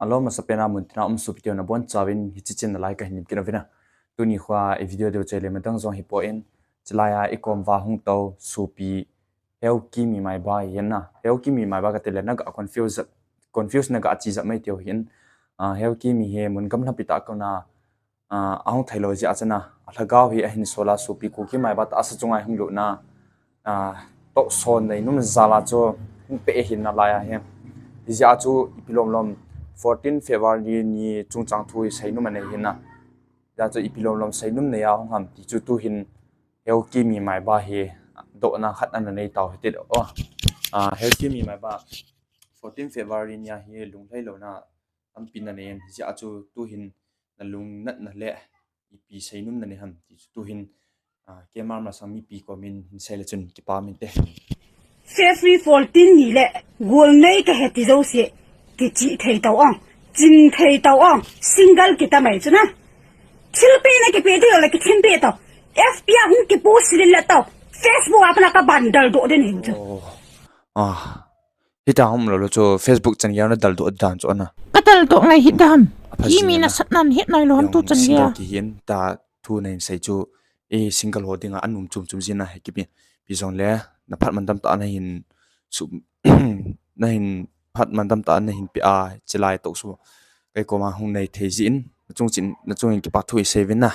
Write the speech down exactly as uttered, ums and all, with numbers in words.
Hello, masapen a muntina um sopi teu nabonchauvin hiche channel a kahin lemkit nauvin a. Tuni khoa i video deu chai le madang jong hipon, chulai a i kom uva hung tou sopi Heokimi Maiba hi ahin na. Heokimi Maiba kati le naga confuse, confuse naga chi jat mai teu ahin. Ah, Heokimi hi mun gamlhapi tah a kona, ah, ahung theilou jeh a chun a, alhagao hi ahin sol a, sopi Kuki Maiba tahsa chunga hung lutna, ah, tohson neinum jal a chu hung pe ahin nalai a hi. Hijeh a chu ipi lom lom fourteen February ni chungchang thu hi seinom anei ahin na. Hijeh a chu ipi lom lom seinom nei a hung ham ti chu tuhin Heokimi Maiba hi dohna khat ana nei tau hite. Oh, ah, Heokimi Maiba fourteen February ni a hi lunglhai louna tampi nanei in, hijeh a chu tuhin nalungnatna le ipi seinom nanei ham ti chu tuhin, ah, keima masang mipi komin hin sei le chun kipa min te. February fourteen ni le golnei kahi ti jouse kichih thei tau ong, chim thei tau ong, single kita mai chu na. Thilpeh na kipeh thei le kithempeh tau. F B a hung kipost lin le tau. Facebook a pat a kaban daldoh ding ahi chu. Oh. Ah. Hita hom lou lou chu Facebook chan geiya nadaldoh dan chu ana. Kadaldoh ngai hidam. Apha jing ana. Kimi nasatnan het nailou ham tu chan geiya. Single kihin ta thu nahin sei chu, i single ho dinga anom chom chom jin ahi kipe. Ipi jongle naphat man dam tah a nahin su, nahin phat man dam tah a nahin pe a, chulai toh su kei koma hung nei thei jin, nachung chin, nachung in kipa thu isei uvin na.